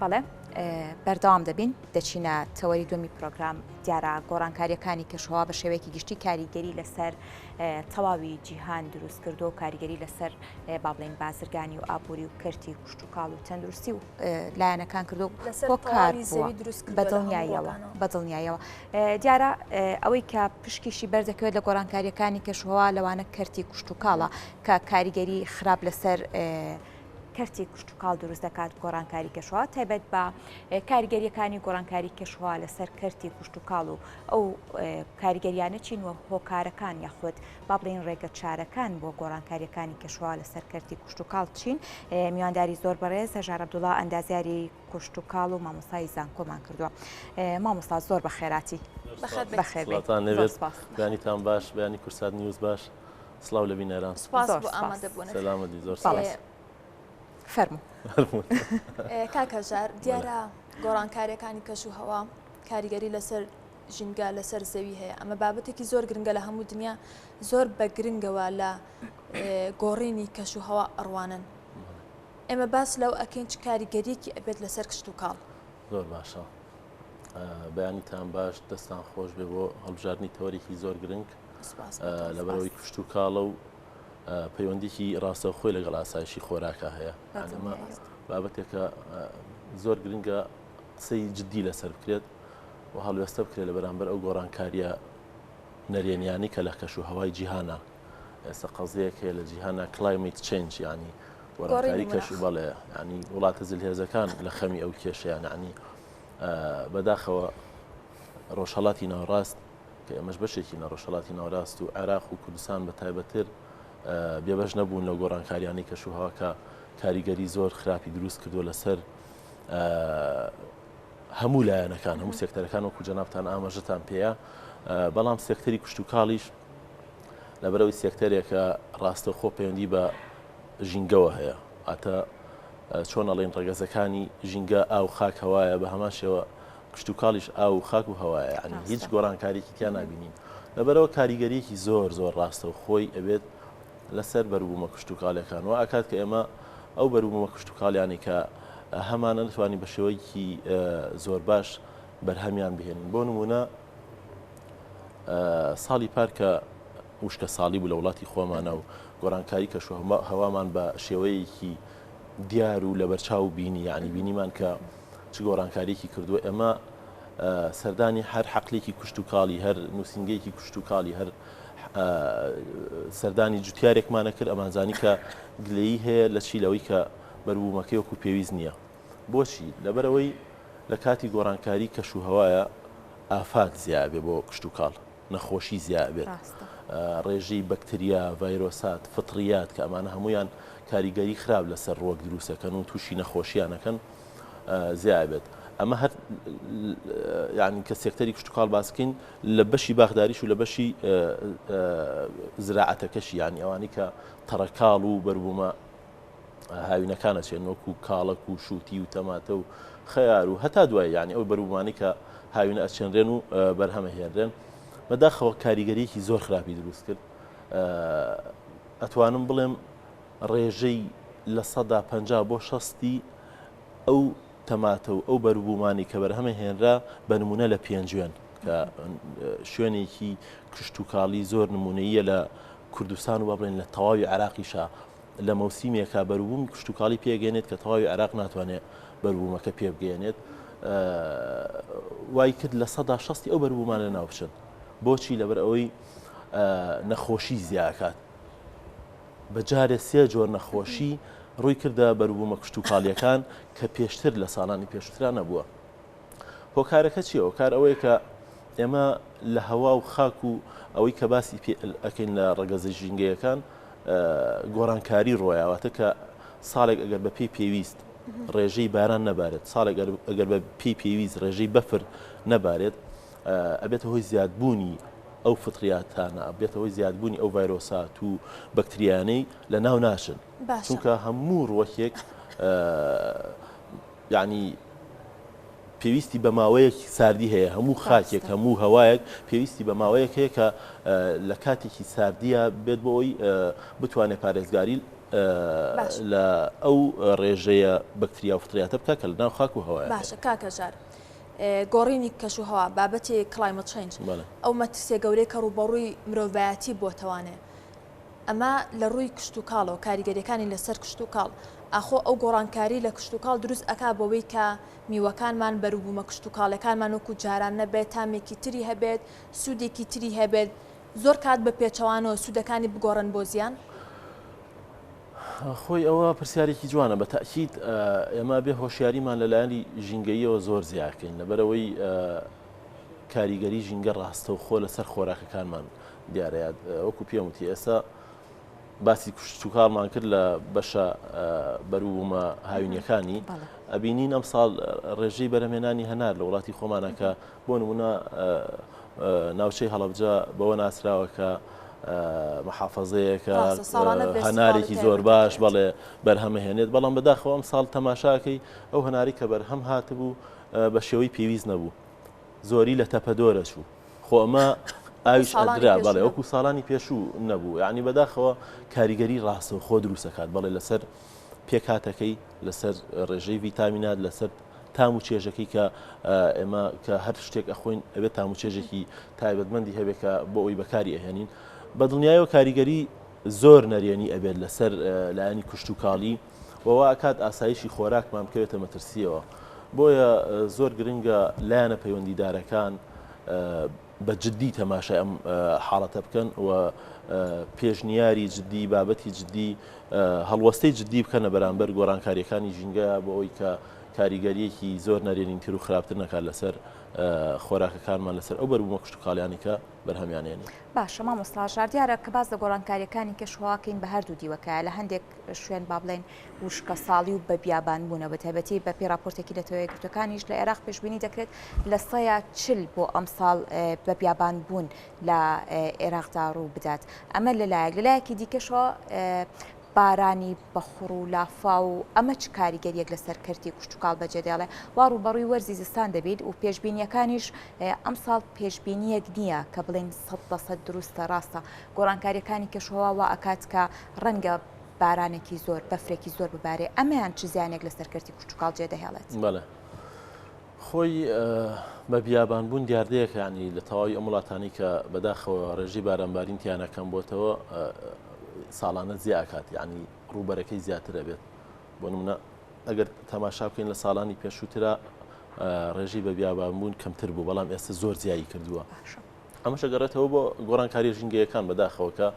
بەڵێ بەردەوام دەبین دەچینە تەوەری دووەمی پرۆگرام دیارە گۆڕانکاریەکانی کەشوهەوا بە شێوەیەکی گشتی کاریگەری لەسەر تەواوی جیهان دروست کردو و کاریگەری لەسەر با بڵێین بازرگانی و ئابووری و کەرتی کشتوکاڵ و تەندروستی و لایەنەکان کردو هۆکار بەدڵنیاییەوە بەدڵنیایەوە دیارە ئەوەی کە پشکیشی بەردەکەوێت لە گۆڕانکاریەکانی کەشوهەوا لەوانە کەرتی کشتوکاڵە کە کاریگەری خراپ لەسەر کەرتی کشتوکاڵ دروست دەکات گۆڕانکاری کەشوهەوا تایبەت بە کاریگەریەکانی گۆڕانکاری کەشوهەوا لەسەر کەرتی کشتوکاڵ و ئەو کاریگەریانە چین و هۆکارەکان یاخود با بڵێین ڕێگە چارەکان بۆ گۆڕانکاریەکانی کەشوهەوا لەسەر کەرتی کشتوکاڵ چین میوانداری زۆر بەڕێز هەژار عەبدوڵا ئەندازیاری کشتوکاڵ و مامۆستای زانکۆمان کردووە مامۆستا زۆر بەخێراتی بەخێر بێیت باش بەیانی کوردسات نیوز باش سڵاو لە بینەران. سوپاس بۆ ئامادەبوونت. سەلامەتی زۆر سوپاس. فەرموو. کاک هەژار دیارە گۆڕانکاریەکانی کەش و هەوا کاریگەری لەسەر ژینگە لەسەر زەوی هەیە ئەمە بابەتێکی زۆر گرنگە لە هەموو دنیا زۆر بە گرنگەوە لە گۆڕینی کەش و هەوا ئەڕوانن ئێمە باس لەو ئەکەین چ کاریگەریەکی ئەبێت لەسەر کشت و کاڵ. زۆر باشە بەیانیتان باش دەستان خۆش بێ بۆ هەڵبژاردنی تەوەرێکی زۆر گرنگ لەبەرئەوەی کشتوکاڵە و پەیوەندیکی ڕاستەوخۆی لەگەڵ ئاسایشی خۆراکا هەیە ئەمە بابەتێکە زۆر گرنگە قسەی جددی لەسەر بکرێت و هەڵوێستە بکرێت لە بەرامبەر ئەو گۆڕانکاریە نەرێنیانی کە لە کەش و هەوای جیهانە ئێستا قەزیەک هەیە لە جیهانە climate change ینی گۆڕانکاری کەش و بەڵێ ینی وڵاتە زلهێزەکان لە خەمی ئەو کێشەیان ینی بەداخەوە ڕۆژهەڵاتی ناوەڕاست کە ئێمەش بەشێکین لە ڕۆژهەڵاتی ناوەراست و عێراق و کوردستان بە تایبەتتر بێبەش نەبوون لەو گۆڕانکاریانەی کەشوهەوا کە کاریگەری زۆر خراپی دروست کردووە لەسەر هەموو لایەنەکان هەموو سێکتەرەکان وەکو جەنابتان ئاماژەتان پێیە بەڵام سێکتەری کشتوکاڵیش لەبەرەوەی سێکتەرێکە ڕاستەوخۆ پەیوەندی بە ژینگەوە هەیە ئاتە چۆن ئەڵێن ڕەگەزەکانی ژینگە ئاو خاک هەوایە بە هەمان شێوە کشتوکاڵیش ئاو و خاک و هەوایە یانی هیچ گۆڕانکاریکی تیا نابینین لەبەرەوە کاریگەریەکی زۆر زۆر ڕاستەوخۆی ئەبێت لەسەر بەروبوومە کشتوکاڵیەکان وا ئەکات کە ئێمە ئەو بەروبوومە کشتوکاڵیانەی کە هەمانە نتوانین بە شێوەیەکی زۆر باش بەرهەمیان بهێنین بۆ نمونە ساڵی پار کە وشکە ساڵی بوو لە وڵاتی خۆمانە و گۆڕانکاری کەش و هەوامان بە شێوەیەکی دیار و لەبەرچاو بینی یعنی بینیمان کە چ گۆڕانکاریەکی کردووە ئێمە سەردانی هەر حەقلێکی کشتوکاڵی هەر نووسینگەیەکی کشتوکاڵی هەر سەردانی جوتیارێکمانە کرد ئەمانزانی کە گلەیی هەیە لە چی لەوەی کە بەروبوومەکەی وەکو پێویست نییە بۆچی لەبەرەوەی لە کاتی گۆڕانکاری کەش و هەوایە ئافات زیابێ بۆ کشتوکاڵ نەخۆشی زیابێت ڕێژەی بەکتریا ڤایرۆسات فطریات کە ئەمانە هەمویان کاریگەری خراپ لەسەر ڕوەک دروستەکەن و تووشی نەخۆشیانەکەن زیابێت ئەمە هەر یعنی کە سێکتەری کشتتوکاڵ باسکەین لە بەشی باخداریش و لە بەشی زراعەتەکەشی یعنی ئەوانی کە تەڕەکاڵ و بەربوومە هاوینەکانە چێن وەکو کاڵەک و شووتی و تەماتە و خەیار و هەتا دوای یعنی ئەو بەروبوومانەی کە هاوینە ئەچێنرێن و بەرهەمە هێنرێن بەداخەوە کاریگەریەکی زۆر خراپی دروست کرد ئەتوانم بڵێم ڕێژەی 50% بۆ شەستی ئەو تەماتە و ئەو بەروبوومانەی کە بەرهەمە هێنرا بە نمونە لە پێنجوێن کە شوێنێکی کشتوکاڵی زۆر نمونەیە لە کوردستان و با بڵێن لە تەواوی عێراقیشا لە مەوسیمێکا بەروبوومی کشتوکاڵی پێگەێنێت کە تەواوی عێراق ناتوانێت بەروبوومەکە پێبگەێنێت وای کرد 60% ئەو بەروبوومانە ناو بچن بۆچی لەبەر ئەوەی نەخۆشی زیاکات بە جارێ سێ جۆر نەخۆشی ڕووی کردە بەروبوومە کشتوکاڵیەکان کە پێشتر لە ساڵانی پێشووترا نەبووە. هۆکارەکە چییە؟ هۆکار ئەوەیە کە ئێمە لە هەوا و خاک و ئەوەی کە باسی پێ ئەکەین لە ڕەگەزە ژینگەیەکان گۆڕانکاری ڕۆیە واتە کە ساڵێک ئەگەر بە پێی پێویست ڕێژەی باران نەبارێت ساڵێک ئەگەر بە پێی پێویست ڕێژەی بەفر نەبارێت ئەبێتە هۆی زیادبوونی ئەو فطریاتانە ئەبێتە هۆی زیادبوونی ئەو ڤایرۆسات و بەکتریانەی لە ناو ناچن چونکە هەموو ڕوەکێک یعنی پێویستی بە ماوەیەک ساردی هەیە هەموو خاکێک هەموو هەوایەک پێویستی بە ماوەیەک هەیە کە لە کاتێکی ساردیە بێت بۆ ئەوی بتوانێت پارێزگاری. لە ئەو ڕێژەیە بەکتریا و فطریاتە بکە کە لە ناو خاک و هەوایە. باشە کاک هەژار گۆڕینی کەش و هەوا بابەتی climate change ئەو مەترسیە گەورەی کە ڕووبەڕووی مرۆڤایەتی بۆتەوانێ ئەمە لە ڕووی کشتوکاڵەوە کاریگەریەکانی لەسەر کشتوکاڵ ئاخۆ ئەو گۆڕانکاری لە کشتوکاڵ دروست ئەکا بەوەی کە میوەکانمان بەروبوومە کشتوکاڵیەکانمان وەکو جاران نەبێت تامێکی تری هەبێت سوودێکی تری هەبێت زۆر کات بە پێچەوانەوە سوودەکانی بگۆڕن بۆ زیان؟ خۆی ئەوە پرسیارێکی جوانە بە تەئکید ئێمە بێ هۆشیاریمان لە لایەنی ژینگەییەوە زۆر زیاکەین لەبەرەوەی کاریگەری ژینگە ڕاستەوخۆ لەسەر خۆراکەکانمان دیارە وەکو پێم وتی ئێستا باسی کشتوکاڵمان کرد لە بەشە بەروبوومە هاوینەکانی ئەبینین ئەم ساڵ ڕێژەی بەرەمێنانی هەنار لە وڵاتی خۆمانە کە بۆ نمونە ناوچەی هەڵەبجە بەوە ناسراوە کە محافەزەیەکە هەنارێکی زۆر باش بەڵێ بەرهەمەهێنێت بەڵام بەداخەوە ئەم ساڵ تەماشاکەی ئەو هەناری کە بەرهەم هاتبوو بە شێوەی پێویست نەبوو زۆری لە تەپەدۆرە چوو خۆ ئەمە ئاویش ئەدرا بەڵێ وەکو ساڵانی پێشوو نەبوو یعنی بەداخەوە کاریگەری ڕاستەوخۆ دروستەکات بەڵێ لەسەر پێکهاتەکەی لەسەر ڕێژەی ڤیتامینات لەسەر تام و چێژەکەی کە ئێمە کە هەر شتێک ئەخۆین ئەبێت تام و چێژێکی تایبەتمەندی هەبێت کە بۆ ئەوی بەکاری ئەهێنین بە دڵنیایەوە کاریگەری زۆر نەرێنی ئەبێت لەسەر لایەنی کشتوکاڵی و وا ئەکات ئاسایشی خۆراکمان بکەوێتە مەترسیەوە بۆیە زۆر گرنگە لایەنە پەیوەندیدارەکان بە جددی تەماشای ئەم حاڵەتە بکەن و پێشنیاری جددی بابەتی جددی هەڵوەستەی جددی بکەنە بەرامبەر گۆڕانکاریەکانی ژینگە بۆ ئەوی کە کاریگەریەکی زۆر نەرێنیتر و خراپتر نەکات لەسەر خۆراکەکانمان لەسەر ئەو بەروبوومە کشتوکاڵیانی کە بەرهەمیان هێنین. باشە مامۆستا ژار دیارە کە باس لە گۆڕانکاریەکانی کەشوهەوا کەین بە هەردوو دیوەکە لە هەندێک شوێن با بڵێن وشکە ساڵی و بە بیابان بوونە بە تایبەتی بە پێی راپۆرتێکی نەتەوە یەکگرتووەکانیش لە عێراق پێشبینی دەکرێت 40% بۆ ئەمساڵ بە بیابان بوون لە عێراقدا ڕوو بدات ئەمە لەلایەک لەلایەکی دیکەشەوە بارانی بەخوڕ و لافاو و ئەمە چ کاریگەریەک لەسەر کەرتی کشتوکاڵ بەجێدێڵێ وا ڕووبەڕووی وەرزی زستان دەبیت و پێشبینیەکانیش ئەمساڵ پێشبینیەک نییە کە بڵێین 100% دروستە ڕاستە گۆڕانکاریەکانی کەشوهەوا وا ئەکات کە ڕەنگە بارانێکی زۆر بەفرێکی زۆر ببارێ ئەمەیان چ زیانێک لەسەر کەرتی کشتوکاڵ جێدەهێڵێت؟ بەڵێ خۆی بە بیابان بوون دیاردەیەکە یانی لە تەواوی ئەم وڵاتانی کە بەداخەوە ڕێژەی بارانبارین تیانە کەم بۆتەوە ساڵانە زیاکات یعنی ڕووبەرەکەی زیاتر ئەبێت بۆ نمونە ئەگەر تەماشا بکەین لە ساڵانی پێشووترا ڕێژەی بە بیابان بوون کەمتر بوو بەڵام ئێستا زۆر زیایی کردووە ئەمەشە گەڕێتەوە بۆ گۆڕانکاری ژینگەیەکان بەداخەوە کە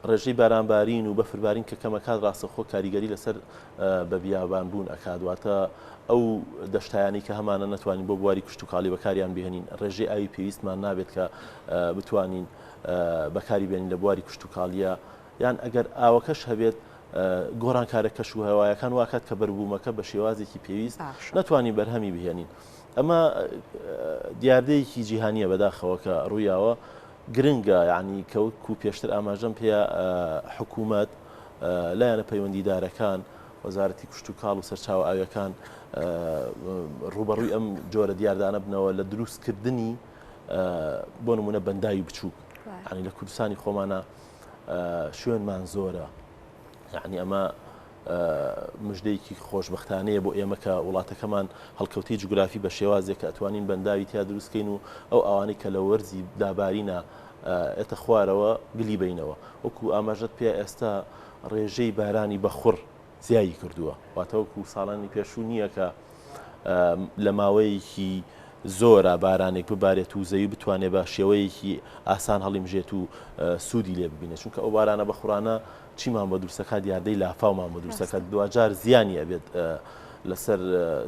ڕێژەی بارانبارین و بەفربارین کە کەمەکات ڕاستەوخۆ کاریگەری لەسەر بە بیابان بوون ئەکات واتە ئەو دەشتایانەی کە هەمانە نەتوانین بۆ بواری کشتوکاڵی بەکاریان بهێنین ڕێژەی ئاوی پێویستمان نابێت کە بتوانین بەکاری بێنین لە بواری کشتوکاڵیە یان ئەگەر ئاوەکەش هەبێت گۆڕانکارە کەش و هەوایەکان واکات کە بەربوومەکە بە شێوازێکی پێویست نەتوانین بەرهەمی بهێنین ئەمە دیاردەیەکی جیهانیە بەداخەوە کە ڕوویاوە گرنگە یانی کە وەکو پێشتر ئاماژەم پێ حکوومەت، لایەنە پەیوەندیدارەکان، وەزارەتی کشتوکاڵ و سەرچاوە ئاویەکان ڕووبەڕووی ئەم جۆرە دیاردانە بنەوە لە دروستکردنی بۆ نمونە بەنداوی بچووک یانی لە کوردستانی خۆمانە شوێنمان زۆرە یعنی ئەمە مژدەیەکی خۆشبەختانەیە بۆ ئێمە کە وڵاتەکەمان هەڵکەوتەی جوگرافی بە شێوازێک کە ئەتوانین بەنداوی تیا دروست کەین و ئەو ئاوانەی کە لە وەرزی دابارینە ئێتە خوارەوە گلی بینەوە وەکو ئاماژەت پێ ئێستا ڕێژەی بارانی بەخوڕ زیایی کردووە واتە وەکو ساڵانی پێشوو نییە کە لە ماوەیەکی زۆرە بارانێک ببارێت و زەوی بتوانێت بە شێوەیەکی ئاسان هەڵیمژێت و سوودی لێ ببینێت چونکە ئەو بارانە بەخوڕانە چیمان بۆ دروست دەکات دیاردەی لافاومان بۆ دروست دەکات دواجار زیانی ئەبێت لەسەر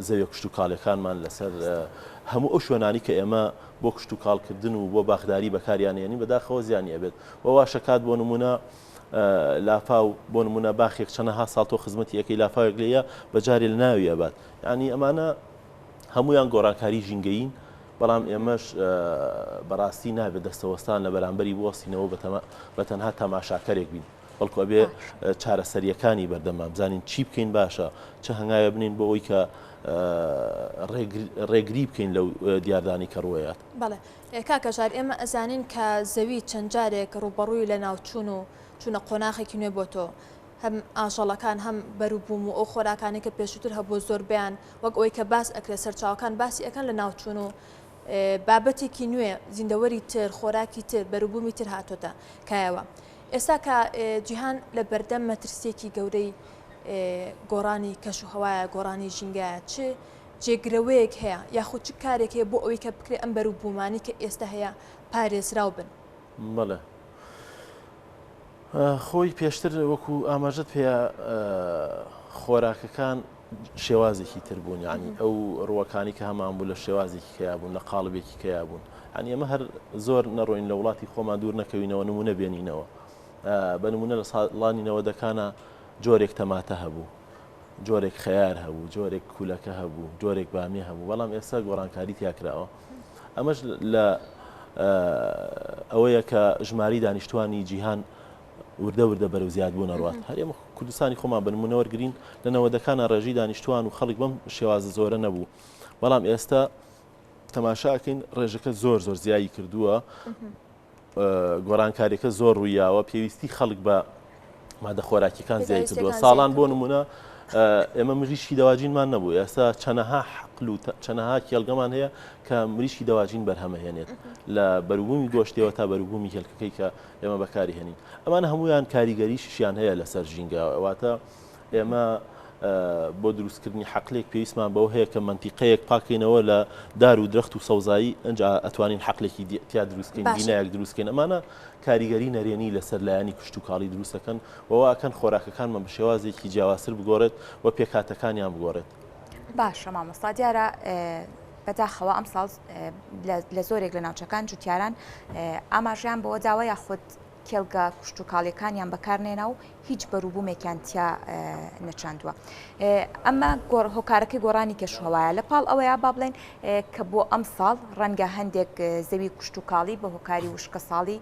زەویە کشتوکاڵیەکانمان لەسەر هەموو ئەو شوێنانی کە ئێمە بۆ کشتوکاڵکردن و بۆ باخداری بەکاریان ێنین بەداخەوە زیانی ئەبێت و واشەکات بۆ نمونە لافاو بۆ نمونە باخێک چەنەها ساڵ تۆ خزمەتی ئەەکەی لافاوێک لێیە بە جارێ لە ناوی ئەبات یعنی ئەمانە هەمویان گۆڕانکاری ژینگەیین بەڵام ئێمەش بەڕاستی نابێت دەستەوەستان لە بەرامبەری بوەستینەوە بە تەنها تەماشاکەرێک بین بەڵکو ئەبێ چارەسەریەکانی بەردەممان بزانین چی بکەین باشە چه هەنگاوێ بنین بۆ ئەوی کە ڕێگری بکەین لەو دیاردانی کە ڕوەیات. بەڵێ کاکە ژار ئێمە ئەزانین کە زەوی چەند جارێک ڕووبەڕووی لەناوچوون و. چوونە قۆناخێکی نوێ بۆتەوە هەم ئاژەڵەکان هەم بەروبووم و ئەو خۆراکانەی کە پێشووتر هەبووە زۆربەیان وەک ئەوەی کە باس ئەکرێت سەرچاوەکان باسی ئەکەن لە ناوچوون و بابەتێکی نوێ زیندەوەری تر خۆراکی تر بەروبوومی تر هاتۆتە کایەوە ئێستا کە جیهان لە بەردەم مەترسیەکی گەورەی گۆڕانی کەش و هەوایە گۆڕانی ژینگایە چ جێگرەوەیەک هەیە یاخود چ کارێک هەیە بۆ ئەوەی کە بکرێت ئەم بەروبوومانی کە ئێستا هەیە پارێزراو بن؟ بەڵێ خۆی پێشتر وەکو ئاماژەت پێ خۆراکەکان شێوازێکی تر بوون یعنی ئەو ڕووەکانی کە هەمان بوو لە شێوازێکی کەیا بوون لە قاڵبێکی کەیا بوون یعنی ئەمە هەر زۆر نەڕۆین لە وڵاتی خۆمان دوور نەکەوینەوە نمونە بێنینەوە بە نمونە لە ساڵانی نەوەدەکانە جۆرێک تەماتە هەبوو جۆرێک خەیار هەبوو جۆرێک کولەکە هەبوو جۆرێک بامیە هەبوو بەڵام ئێستا گۆڕانکاری تیا کراوە ئەمەش لە ئەوەیە کە ژماری دانیشتوانی جیهان وردە وردە بەرەو زیادبوون ئەڕوات. هەر ئێمە کوردستانی خۆمان بە نموونە وەرگرین، لە نەوەدەکانا ڕێژەی دانیشتووان و خەڵک بەم شێوازە زۆرە نەبوو، بەڵام ئێستا تەماشا ئەکەین ڕێژەکە زۆر زۆر زیایی کردووە، گۆڕانکاریەکە زۆر ڕوویاوە، پێویستی خەڵک بە مادە خۆراکیەکان زیای کردووە. ساڵان بۆ نمونە ئێمە مریشکی دەواجینمان نەبوو، ئێستا چەنەها حقل و چەنەها کێڵگەمان هەیە کە مریشکی دەواجین بەرهەمەهێنێت لە بەروبوومی گۆشتەوە تا بەروبوومی هێلکەکەی کە ئێمە بەکاری هێنین. ئەمانە هەموویان کاریگەریشیان هەیە لەسەر ژینگە، واتە ئێمە بۆ دروستکردنی حەقلێک پێویستمان بەوە هەیە کە مەنتیقەیەک پاکەینەوە لە دار و درەخت و سەوزایی ئەنجا ئەتوانین حەقلێکی تیا دروستکەین بینایەک دروستکەین ئەمانە کاریگەری نەرێنی لەسەر لایەنی کشتوکاڵی دروستەکەن و واکەن خۆراکەکانمان بە شێوازێکی جیاوازتر بگۆڕێت و پێکهاتەکانیان بگۆڕێت. باشە مامۆستا دیارە بەداخەوە ئەمساڵ لە زۆرێک لە ناوچەکان جوتیاران ئاماژەیان بەوە داوە یاخود کێڵگە کشتوکاڵیەکانیان بەکارنێنا و هیچ بەروبوومێکیان تیا نەچاندووە. ئەمە هۆکارەکەی گۆڕانی کەشوهەوایە لە پاڵ ئەوەیە با بڵێن کە بۆ ئەم ساڵ ڕەنگە هەندێک زەوی کشتوکاڵی بە هۆکاری وشکەساڵی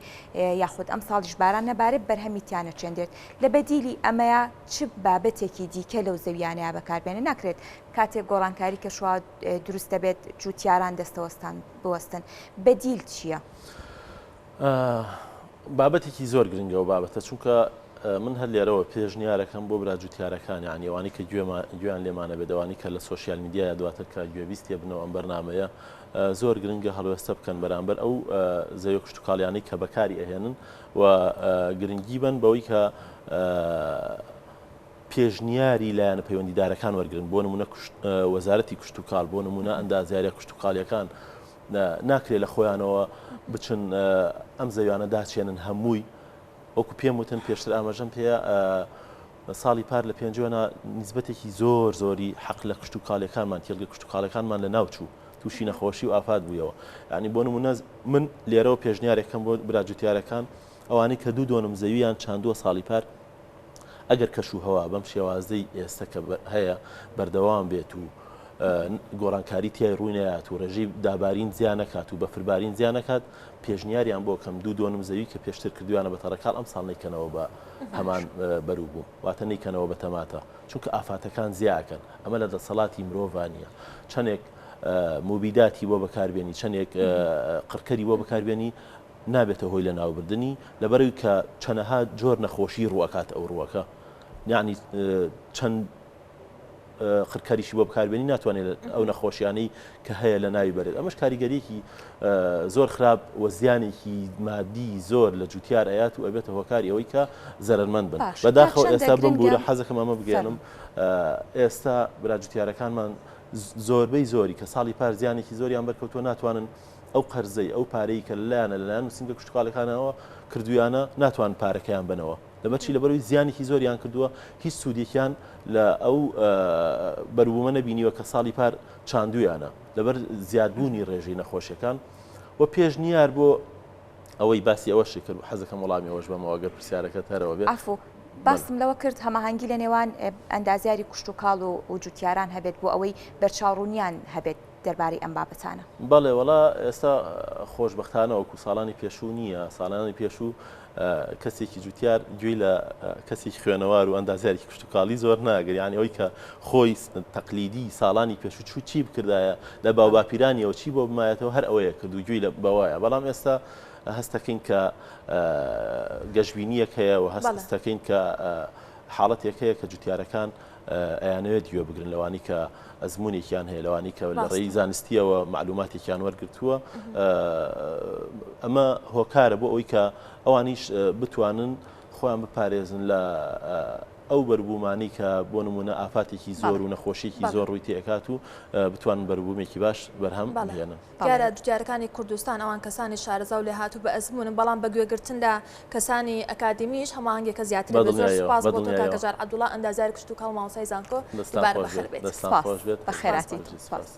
یاخود ئەم ساڵیش باران نەبارێت بەرهەمی تیا نەچێندرێت لە بەدیلی ئەمەیە چ بابەتێکی دیکە لەو زەویانەیە بەکاربێنە ناکرێت کاتێک گۆڕانکاری کەشوهەوا دروست دەبێت جوتیاران دەستەوەستان بوەستن بەدیل چییە؟ بابەتێکی زۆر گرنگە و بابەتە چونکە من هەر لێرەوە پێشنیارەکەم بۆ برا جوتیارەکان یعنی ئەوانەی کە گوێیان لێمانە بێت ئەوانەی کە لە سۆشیال میدیایە دواتر کە گوێبیست بنەوە ئەم بەرنمەیە زۆر گرنگە هەڵوێستە بکەن بەرامبەر ئەو زەویە کشتتوکاڵیانەی کە بەکاری ئەهێنن و گرنگی بن بەوەی کە پێشنیاری لایەنە پەیوەندیدارەکان وەرگن بۆ نمونە وەزارەتی کشتتوکاڵ بۆ نمونە ئەندازیارە کشتتوکاڵیەکان ناکرێت لە خۆیانەوە بچن ئەم زەویانە داچێنن هەمووی وەکو پێم وتن پێشتر ئاماژەم پێ ساڵی پار لە پێنجوێنە نیسبەتێکی زۆر زۆری حەق لە کشتوکاڵیەکانمان کێڵگە کشتوکاڵەکانمان لە ناوچوو تووشی نەخۆشی و ئافات بوویەوە یعنی بۆ نمونە من لێرەوە پێشنیارێکم بۆ برا جوتیارەکان ئەوانەی کە دوو دۆنم زەویان چاندووە ساڵی پار ئەگەر کەش و هەوا بەم شێوازەی ئێستا کە هەیە بەردەوام بێت و گۆڕانکاری تیای ڕووی نەیات و ڕێژەی دابارین زیا نەکات و بەفربارین زیا نەکات پێشنیاریان بۆ کەم دوو دۆنم زەوی کە پێشتر کردویانە بە تەڕەکاڵ ئەم ساڵ نیکەنەوە بە هەمان بەروبوو واتە نیکەنەوە بە تەماتە چونکە ئافاتەکان زیاکەن ئەمە لە دەسەڵاتی مرۆڤ نییە چەندێک موبیداتی بۆ بەکاربێنی چەندێک قڕکەری بۆ بەکاربێنی نابێتە هۆی لەناوبردنی لەبەرئەوی کە چەنەها جۆر نەخۆشی ڕووئەکات ئەو ڕووەکە یعنی چەند قرکەریشی بۆ بکاربێنی ناتوانێت ئەو نەخۆشیانەی کە هەیە لە ناوی بەرێت ئەمەش کاریگەریەکی زۆر خراپ و زیانێکی مادی زۆر لە جوتیار ئەیات و ئەبێتە هۆکاری ئەوەی کە زەرەرمەند بن بەداخەوە ئێستا بمبوورە حەزەکەم ئەمە بگەێنم ئێستا برا جوتیارەکانمان زۆربەی زۆری کە ساڵی پار زیانێکی زۆریان بەرکەوتووە ناتوانن ئەو قەرزەی، ئەو پارەی کە لەلایانە لەلایەن نووسینگە کشتوکاڵیەکانەوە کردوویانە ناتوانن پارەکەیان بەنەوە. لەبەر چی؟ لەبەرئەوەی زیانێکی زۆریان کردووە، هیچ سوودێکیان لە ئەو بەروبوومە نەبینیوە کە ساڵی پار چاندوویانە لەبەر زیادبوونی ڕێژەی نەخۆشیەکان و پێشنیار بۆ ئەوەی باسی ئەوەشی کرد حەزەکەم وەڵامی ئەوەش بەمەوە گەر پرسیارەکەت هەرەوە بێت. عەفو، باسم لەوە کرد هەماهەنگی لە نێوان ئەندازیاری کشتوکاڵ و جوتیاران هەبێت بۆ ئەوەی بەرچاوڕوونیان هەبێت. دەربارەی ئەم بابەتانە؟ بەڵێ وەڵا ئێستا خۆشبەختانە وەکو ساڵانی پێشوو نییە، ساڵانی پێشوو کەسێکی جوتیار گوێی لە کەسێکی خوێنەوار و ئەندازیارێکی کشتوکاڵی زۆر ناگرت، یانی ئەوەی کە خۆی تەقلیدی ساڵانی پێشوو چوو چی بکردایە لە باوباپیرانیەوە چی بۆ بمایەتەوە هەر ئەوەیە کرد و گوێی لە بەوایە، بەڵام ئێستا. هەستەکەین کە گەشبینیەک هەیە و هەستەکەین کە حاڵەتێک هەیە کە جوتیارەکان ئەیانەوێت گوێ بگرن لەوانی کە ئەزمونێکیان هەیە لەوانی کە لە ڕێی زانستیەوە معلوماتێکیان وەرگتووە ئەمە هۆکارە بۆ ئەوی کە ئەوانیش بتوانن خۆیان بپارێزن لە ئەو بەروبوومانەی کە بۆ نموونە ئافاتێکی زۆر و نەخۆشییەکی زۆر ڕووی تێئەکات و بتوانن بەروبوومێکی باش بەرهەم بهێنن. دیارە جوتیارەکانی کوردستان ئەوان کەسانی شارەزا و لێهاتوو بە ئەزموونن، بەڵام بە گوێگرتن لە کەسانی ئەکادیمیش هەماهەنگیەکە زیاتر دەبێت. زۆر سوپاس بۆ تۆ کاک هەژار عەبدوڵا ئەندازیاری کشتوکاڵ و مامۆستای زانکۆ، دووبارە بەخێربێیت. دەستان خۆش بێت. بەخێراتیت. سوپاس.